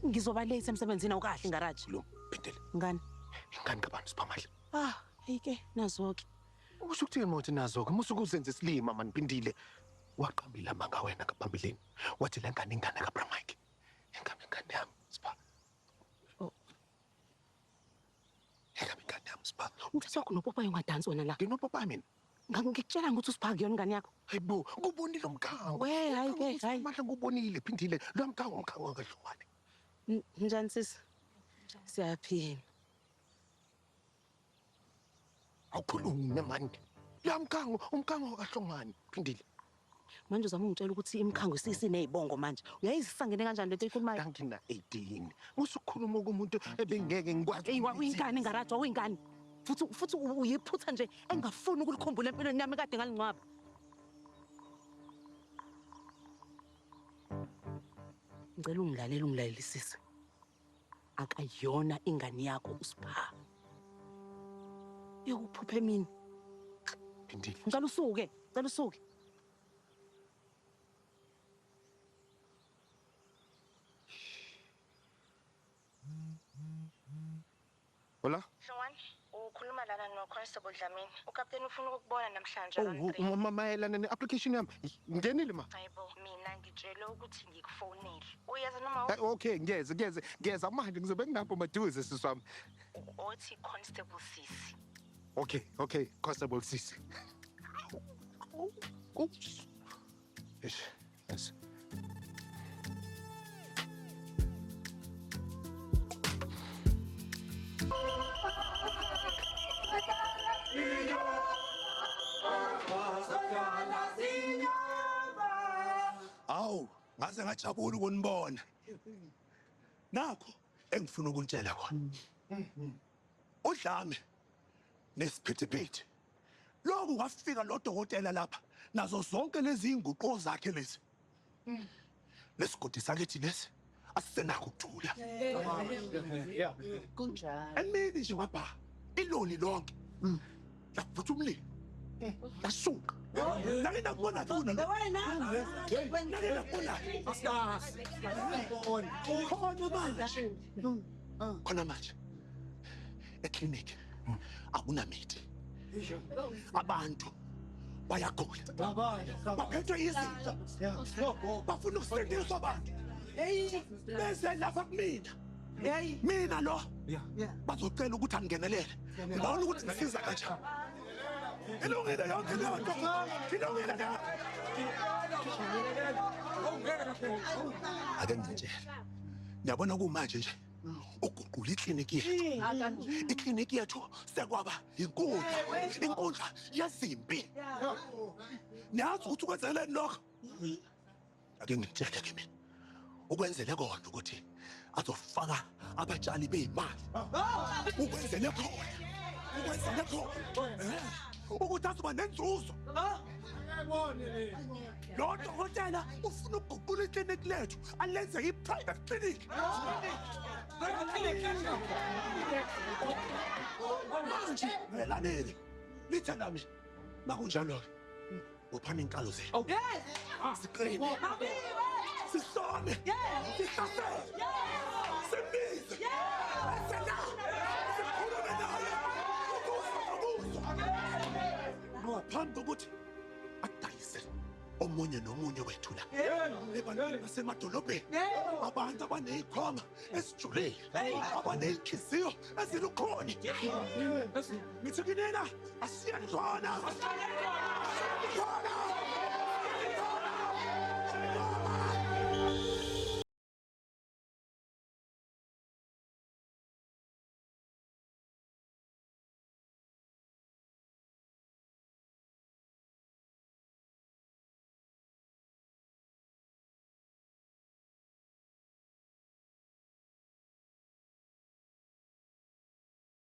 Ngizoba late emsebenzini awukahle ngaraji. Lo, Phindile. Ngani? Ingane kabani Siphamandla? Ah, ayike nazo-ke. Usho ukuthini mawuthi nazo-ke? Musuke uzenze isilima mani Phindile. Waqambile amanga wena ngaphambilini. Wathi le ngane ingane kaBra Mike. Ingane ingane yami Sipha. Oh. Ingane ingane yami Sipha. Umthetho wakho nopopayi ungadansi wena la. Nginopopayi mina. Ngikutshela ukuthi uSipha akuyona ingane yakho. Hayibo, ngubonile umkhango. We, hayi ke, hayi. Mandla ngubonile Phindile. Lo mkhango umkhango kaHlongwane. Njani sisi? Siyaphila. Awukhulume manje. Lo mkhango umkhango kaHlongwane Phindile. Manje uzama ungitshela ukuthi imikhango isisinezibongo manje. Uyayisangene kanjani lento oyikhulumayo? Ngangina 18. Usukhuluma kumuntu ebengeke ngikwazi. Eyi, uyingane ngaraji, uyingane. Futhi uyiphutha nje engafuni ukulikhumbula empilweni yami kade ngalingcwaba. Ngicela ungilalele ungilalelisise. Akayona ingane yakho uSipha. Yokuphupha emini. Phindile. Ngicela usuke, ngicela usuke. Hola? Hlongwane, ukhuluma lana no-Constable Dlamini. Ukapteni ufuna ukukubona namhlanje. Oh, mayelana ne-application yami. Ngenile ma. Hayibo, mina ngitshelwe ukuthi ngikufonele. Uyazi noma Okay, ngiyeza manje ngizobe ngilapho maduze sisi wami. Othi Constable Sisi. Okay, Constable Sisi. Oops. Eish, yes. Awu, ngaze ngajabula ukunibona. Nakho engifuna ukuntshela khona. Udlame nesiphithiphithi. Lokhu kwafika lo dokotela lapha nazo zonke lezi inguquko zakhe lezi. Lesigodi sakithi lesi asisenakho ukuthula. Kunjalo. Emini nje kwabha iloli lonke. Lavutha umlilo. Lasuka. Nake nakubona thuna lo. Nake nakubona. Khona manje. Khona manje. Eklinikhi akunamithi. Abantu bayagula. Baphethwe izinto. Bafuna ukusindiswa abantu. Bese lapha kumina. Mina lo. Bazocela ukuthi angingenelele. Ngibona ukuthi ngisiza kanjani. Ilungile yonke leyo nto. Ilungile leyo. Ake ngitshele. Niyabona kumanje nje uguqula ikliniki yethu. Ikliniki yethu sekwaba inkundla. Inkundla yezimpi. Niyazi ukuthi ukwenzeleni lokho? Ake ngitshele ke mina. Ukwenzele kona ukuthi azofaka abatshali beyimali. Ukwenzele khona. Ukwenzele khona. Ukuthi azoba nenzuzo. Lo dokotela ufuna ukuguqula ikliniki lethu alenze i-private clinic. Manje melaneli lithe nami makunjalo-ke uphana inkalo zethu. Siqine. Sisome. Sihlasele. Simize. Sena. Sikhulume naye. Ubuso nobuso. Ngaphambi kokuthi adayise omunye nomunye wethu la. Ebantwini basemadolobheni. Abantu abaney'khwama ezijulile. Abaney'nhliziyo ezilukhuni. Ngithi kinina asiyenzwana. Asiyenzwana.